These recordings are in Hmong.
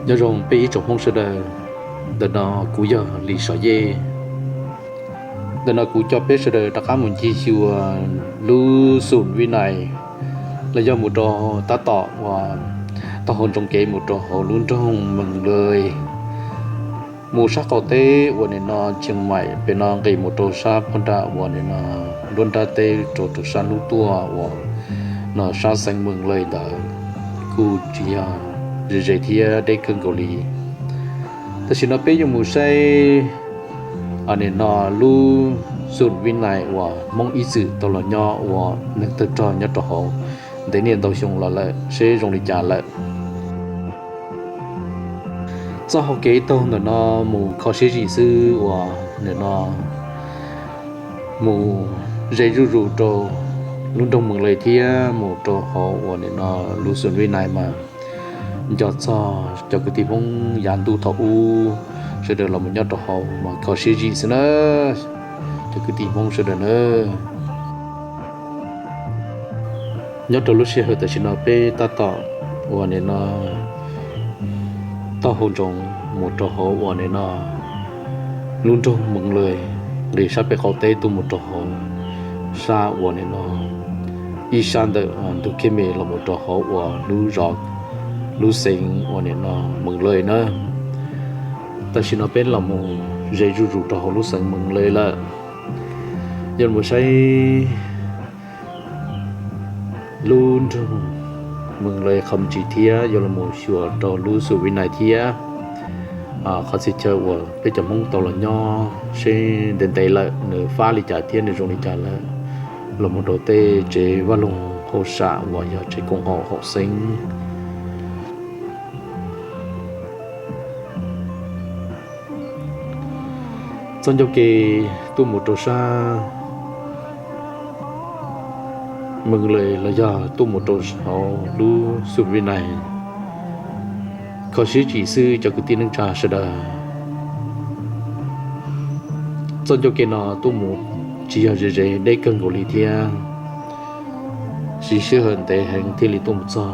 Nyob zoo peb ib tsoom Hmoob sawv daws, ntawm no kuv yog Lis Xos Yej. Ntawm no kuv coj peb sawv daws rov qab mus ncig xyuas lub xum Vib Nais, los yog mus rau tab tom uas taub hau ntsoov kev mus rau hauv lub nroog Mees Lawj, mus sab qaum teb uas nim no Tsheej Maim pem no nqis mus rau sab phab nram uas nim no nruab nrab teb rau rau sab hnub tuaj uas no sab xeev Mees Lawj ntawd, kuj tsis yog ze ze thiab deb kawg nkaus li. Tam sim no peb yuav mus saib nim no lub xum Vib Nais uas Hmoob ib txwm tau los nyob ua neeg tawg rog nyob rau hauv ntev niaj ntau xyoo los lawm seb zoo li cas lawm. Txoj hau kev taug ntawm no mus kho siab zim xwb uas nim no mus ze zuj zus rau lub nroog Mees Lawj thiab mus rau hauv uas nim no lub xum Vib Nais mas nco txog cov kwv tij Hmoob yav ntuj thaum ub sawv daws los mus nyob rau hauv mas kho siab zim xwb na, cov kwv tij Hmoob sawv daws na. Nyob rau lub sij hawm tam sim no peb tab tom uas nim no taub hau ntsoov mus rau hauv uas nim no lub nroog Mees Lawj, nqis sab pem qaum teb tuaj mus rau hauv sab uas nim no ib sab ntawm ntug kev me los mus rau hauv uas lub zos, lub xeev uas nim no Mees Lawj na. Tam sim no peb los mus ze zuj zus rau hauv lub xeev Mees Lawj lawm. Yuav mus saib lub nroog Mees Lawj qhov me ntsis thiab yuav los mus xyuas rau lub xum Vib Nais thiab qhov txhia chaw uas peb cov Hmoob tau los nyob seb ntev ntev lawm nws fab li cas thiab nws zoo li cas lawm, los mus rau tej tsev vaj loog hauj sam uas yog tsev koom haum hauv xeev. Txoj ncauj ke tuaj mus rau sab Mees Lawj los yog tuaj mus rau hauv lub xum Vib Nais, kho siab zim xwb cov kwv tij neej tsa sawv daws. Txoj ncauj ke no tuaj mus tsis yog ze ze deb kawg nkaus li thiab, siv sij hawm ntev heev thiaj li tuaj mus txog.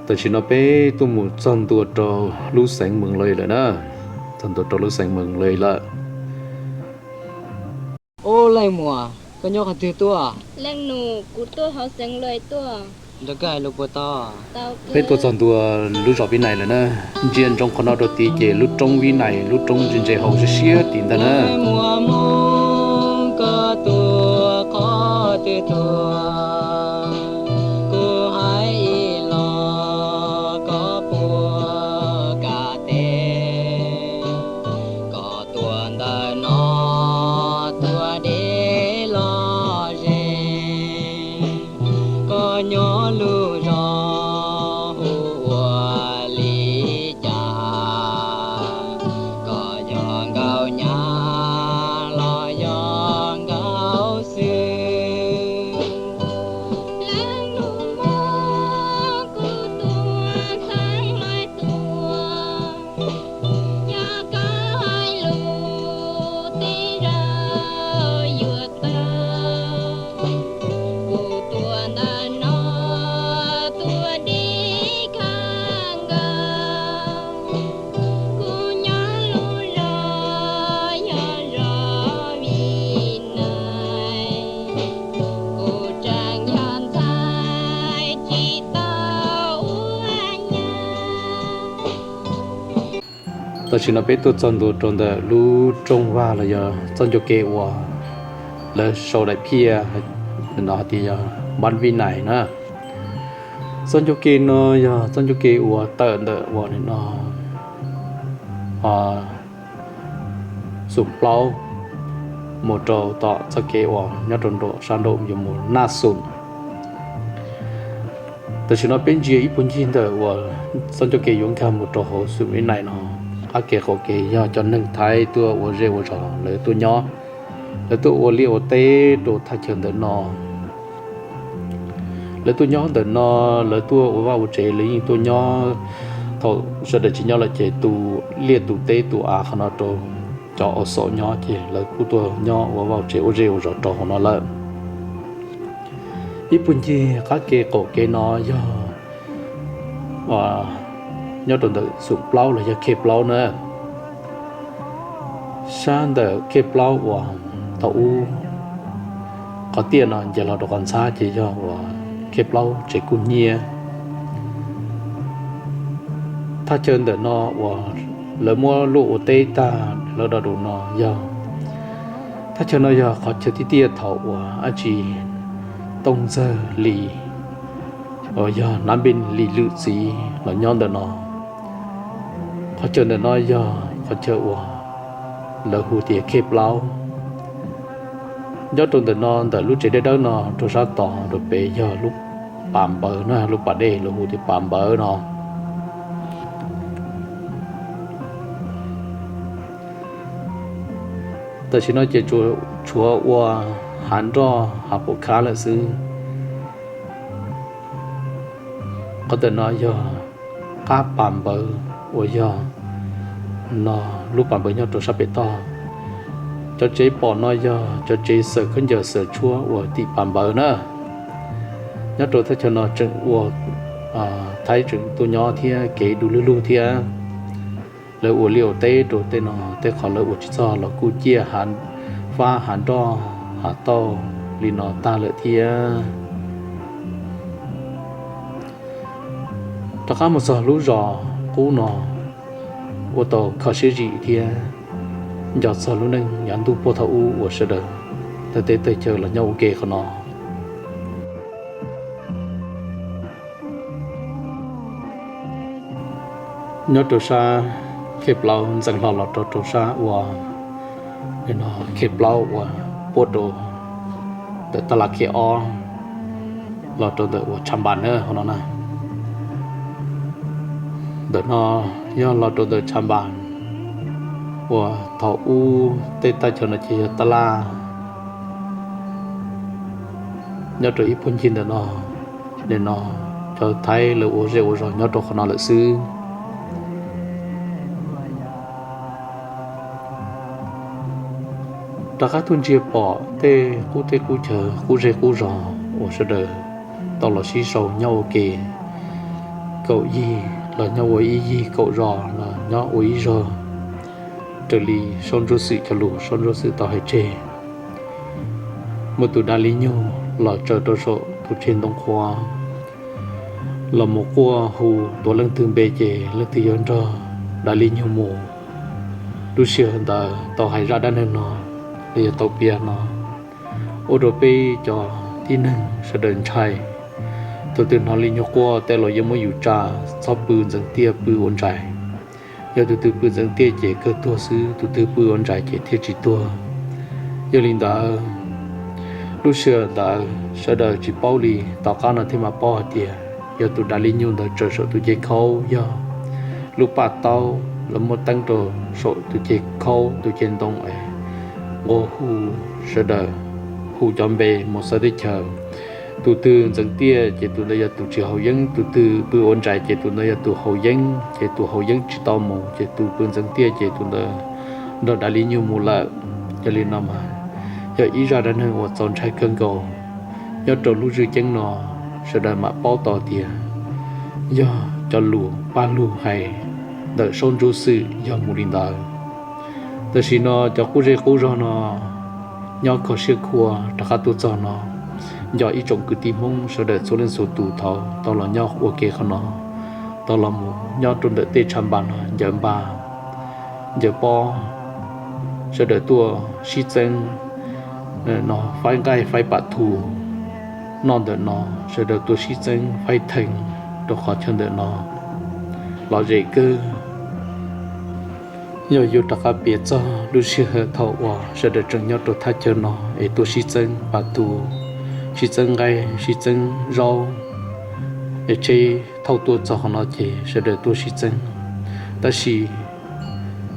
Tam sim no peb tuaj mus txog ntua rau lub xeev Mees Lawj lawm na, txog ntua rau lub xeev Mees Lawj lawm. Ub, leej muam, koj nyob qhov twg tuaj? Leej nus, kuv tuaj hauv xeev Lawj tuaj. Nrog koj hais lus puas tau? Peb tuaj txog ntua lub zos Vib Nais lawm na. Ntsia ntsoov qhov no rau tid ces lub roob Vib Nais, lub roob ntse ntse hauv siab siab tid ntag na. Leej muam Hmoob, koj tuaj qhov twg tuaj? Kuv hais ib los koj puas kam teb? Koj tuaj ntawm no tuaj deb los ze, koj nyob lub zos hu ua li cas? Koj yog nkauj nyab los yog nkauj xwb? Leej nus Hmoob, kuv tuaj xeev Lawj tuaj, yog koj hais lus tej zaum yuav tau. Kuv tuaj ntawm no tuaj deb kawg nkaus, kuv nyob lub zos yog zos Vib Nais, kuv tseem yog ntxhais tsis tau ua nyab. Tam sim no peb tuaj txog ntua rau ntawm lub rooj vag los yog txoj ncauj ke uas lawv sau daim phiaj no tias yog Npab Vib Nais na. Txoj ncauj ke no yog txoj ncauj ke uas tawm ntawm uas nim no xum plaub mus rau tom txoj kev uas nyob rau nraum sab nraum yuav mus Naj Xum. Tam sim no peb ntsia ib puag ncig ntawm uas txoj ncauj ke yuav nkag mus rau hauv xum Vib Nais no, qab ke qaum kev yog cov neeg Thaib tuaj ua zej ua zos lawv tuaj nyob. Lawv tuaj ua liaj ua teb rau thaj chaw ntawm no. Lawv tuaj nyob ntawm no, lawv tuaj ua vaj ua tsev, lawv yeej tuaj nyob. Thaum sawv daws tsis nyob lawm ces tu liaj tu teb tu av qhov no rau cov aus xaus nyob, ces lawv kuj tuaj nyob ua vaj ua tsev ua zej ua zos rau hauv no lawm. Ib puag ncig qab ke qaum kev no yog nyob rau ntawm xum plaub los yog khej plaub na. Sab ntawm khej plaub uas thaum ub qhov tiaj no nce los rau qhov ntxhab ces yog uas khej plaub tsev kub hnyiab. Thaj chaw ntawm no uas lawv muab luaj ua teb tag lawv do du no yog, thaj chaw no yog qhov chaw tiaj tiaj thaum uas dab tsi Tooj Ntxawg Lis uas yog Nab Npej Lis lwm txiv los nyob ntawm no. Qhov chaw ntawm no yog qhov chaw uas lawv hu tias khej plaub. Nyob rau ntawm no ntawm lub tsev dawb dawb no rau sab tod rau pem yog lub pas npawv na, lub pas dej lawv hu tias pas npawv no. Tam sim no ces tshuav ua hav nroj hav pum khab lawm xwb. Qhov ntawm no yog qab pas npawv uas yog no, lub pas npawv nyob rau sab pem toj. Cov tsev pom no yog cov tsev xawm khaub ncaws xawm tshuab uas tim pas npawv na. Nyob rau thaj chaw no tseem ua Thaib tseem tuaj nyob thiab kev du lug lug thiab. Lawv ua liaj ua teb rau tej no tej qhov lawv ua tsis txog los kuj ciaj fab hav nroj hav tauj li no tag lawm thiab. Rov qab mus txog lub zos qub no ua tau kho siab zim thiab nco txog lub neej yav ntuj puag thaum ub uas sawv daws tawg teb tawg chaw los nyob ua ke qhov no. Nyob rau sab khej plaub ntxeev hlo los rau rau sab ua khej plaub uas puab rau ntawm taj laj khej ob los rau ntawm uas tshav npas na hauv no na. Ntawm no yog los rau ntawm tshav npas uas thaum ub tej thaj chaw no ces yog taj laj. Nyob rau ib puag ncig ntawm no, nim no cov Thaib lawv ua zej ua zos nyob rau qhov no lawm xwb. Rov qab tuaj ntsia pom tej qub teb qub chaw qub zej qub zos uas sawv daws tau los sib sau nyob ua ke, kaum yig los nyob ua ib yig, kaum zos los nyob ua ib zos, raws li Saub Ntsuab Xwm cov lus Saub Ntsuab Xwm tau hais tseg. Muaj tus dav li nyug los tsaws rau saum tus tseg ntoo qhuav, los mus quaj hu tuav leej twg npe ces leej twg yuav nrog dav li nyug mus. Lub sij hawm ntawd tau hais zaj dab neeg no los yog tau piav no ua rau peb cov tib neeg sawv daws ntshai. Tus twg hnov li nyug quaj tej los yuav muab yus tsa, txhob pw ntxeev tiaj, pw ua ntsais. Yog tus twg pw ntxeev tiaj ces kawg tuag xwb, tus twg pw ua ntsais ces thiaj tsis tuag. Yog li ntawd, lub sij hawm ntawd sawv daws tsis paub li, tom qab no thiaj mam paub hais tias yog tus dav li nyug ntawd tsaws saum tus ceg khaub, yog lub paj taub los muab teeb rau saum tus ceg khaub tus ceg ntoo es nqua hu sawv daws, hu cov npe mus xaiv teb chaws. Tus twg ntxeev tiaj ces tus ntawd yog tus tsis haus yeeb, tus twg pw ua ntsais ces tus ntawd yog tus haus yeeb, ces tus haus yeeb tsis tau mus, ces tus pw ntxeev tiaj ces tus ntawd nrog dav li nyug mus lawm. Yog li no mas yog ib zaj dab neeg uas txaus ntshai kawg nkaus. Nyob rau lub zwj ceeb no sawv daws mam paub tau tias yog cov lus paj lug hais ntawm Saub Ntsuab Xwm yog mus li ntawd. Tam sim no cov qub zej qub zog no nyob kho siab khuav rov qab tuaj txog no, nco ib tsoom kwv tij Hmoob sawv daws txhua leej txhua tus thaum tau los nyob ua ke qhov no, tau los mus nyob rau ntawm tej tshav npas no ncaws npas ncaws pob, sawv daws tuaj sib txeeb no faib nqaij faib pam thu noj ntawm no, sawv daws tuaj sib txeeb faib theej rau qhov chaw ntawm no lom zem kawg. Yog yuav rov qab piav txog lub sij hawm thaum uas sawv daws tseem nyob rau thaj chaw no es tuaj sib txeeb pam tu, sib txeeb nqaij, sib txeeb zaub, es tsheb thauj tuaj txog qhov no ces sawv daws tuaj sib txeeb. Tab sis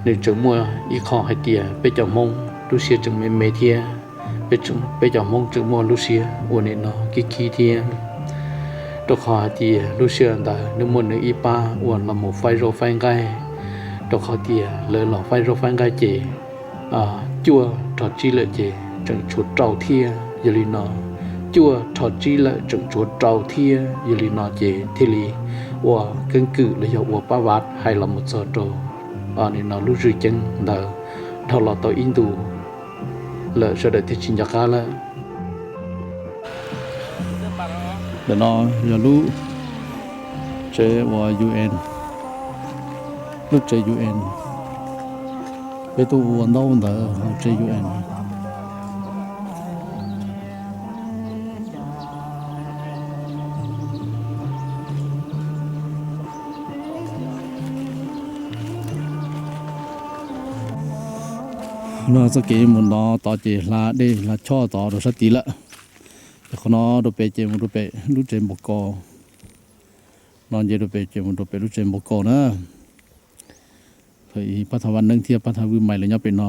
nws tseem muaj ib qho hais tias peb cov Hmoob lub siab tseem me me thiab. Peb cov Hmoob tseem muaj lub siab ua nim no khib khib thiab, rau qhov hais tias lub sij hawm ntawd nws muaj nws ib pab uas los mus faib zoj faib nqaij, rau qhov tias lawv los faib zoj faib nqaij ces cuaj rho tsib lawm ces tseem tshuav rau thiab. Yog li no, cuaj rho tsib lawm tseem tshuav rau thiab. Yog li no ces thiaj li ua keeb kwm los yog ua pab vav hais los mus txog rau nim no lub zwm ceeb ntawd dhau los tau ib ntus lawm sawv daws thiaj tsis nco qab lawm. Ntawm no yog lub tsev uas U N, lub tsev U N. Peb tuaj ua ntaub ntawv hauv tsev U N. No txoj kev mus no tod ces hla dej hla choj tod rau sab tid lawm. Ces qhov no rau pem ces mus rau pem lub tsev npau kos. No nce rau pem ces mus rau pem lub tsev npau kos na. Pab thaj Vaj Neeb thiab pab thaj Vwj Mais lawv nyob pem no.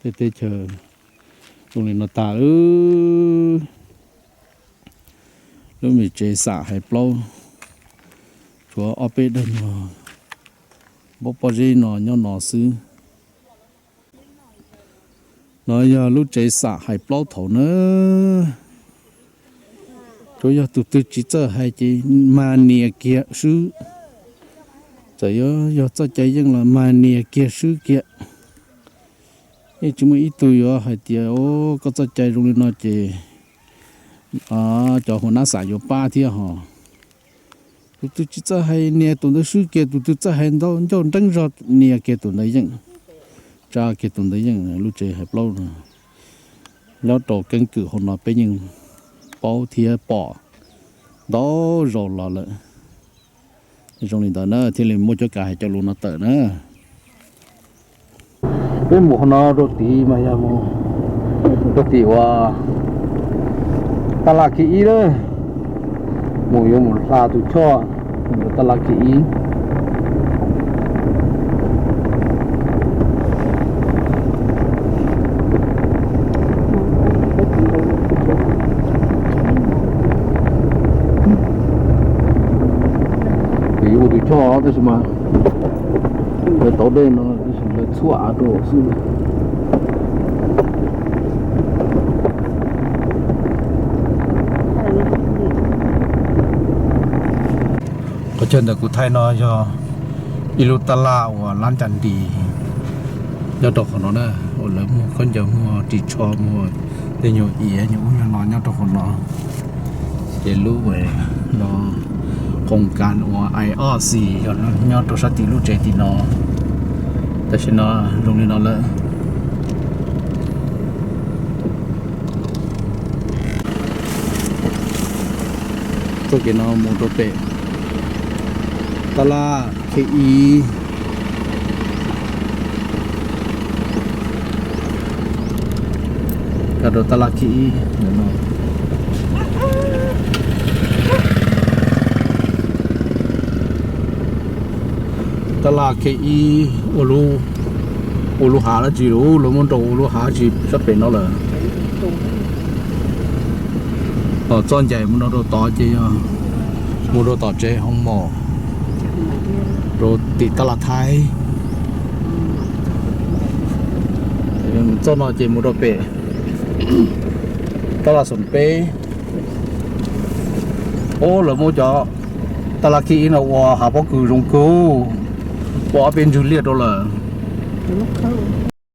Tej teb chaws zoo li no tag. Lub me tsev xam hais plaub, tshuav ob peb daim nyuag npab pob zeb no nyob no xwb. No yog lub tsev xam hais plaub thaum na. Tsuas yog tus twg tsis txawj hais ces mag nias kiag swb. Txawm yuav yog txoj cai yeej los mag nias kiag swb kiag. Yeej tsis muaj ib tug yuav hais tias, o, koj txoj cai zoo li no ces cov hua nab xam yuav pab thiab hos. Tus twg tsis txawj hais nias tus ntawd swb kiag, tus twg txawj hais ncauj nreeb zog nias kiag tus ntawd yeej, tsa kiag tus ntawd yeej. Lub tsev hais plaub no nyob rau keeb kwm hauv no peb yeej paub thiab pom ntau zaus los lawm. Zoo li ntawd na thiaj li muaj cuab kav hais cov lus no tawm na. Peb mus qhov no rau tid mas yog mus rau tim uas taj laj Khej Ib na, mus yuav mus hla tus choj mus rau taj laj Khej Ib. Ces yuav ua tus choj tab sis mas lawv tauv dej no tab sis lawv txhuam av rau xwb. Qhov chaw ntawm kuv thaij no yog ib lub taj laj uas lab ncas nris nyob rau qhov no na, uas lawv muag khaub ncaws muag ris tsho muag tej nyuag iav nyuag ub nyuag no nyob rau qhov no. Ces lub no qoo kas uas I O C yog nyob rau sab tim lub tsev tim no. Tam sim no zoo li no lawm. Txoj kev no mus rau pem taj laj Khej Ib, rau taj laj Khej Ib no. Taj laj Khej Ib ua lub hav dab tsi lawm, lawv muab nrau ua lub hav dab tsi sab pem no lawm. Txoj ncaim mus no rau tod ces yog mus rau tom tsev hoo mom rau tim taj laj Thaib. Txoj no ces mus rau pem taj laj Xoom Peb. Ub, lawv muab cov taj laj Khej Ib no ua hav pob kws zoo kawg, ua ob peb ntswg liaj rau lawm.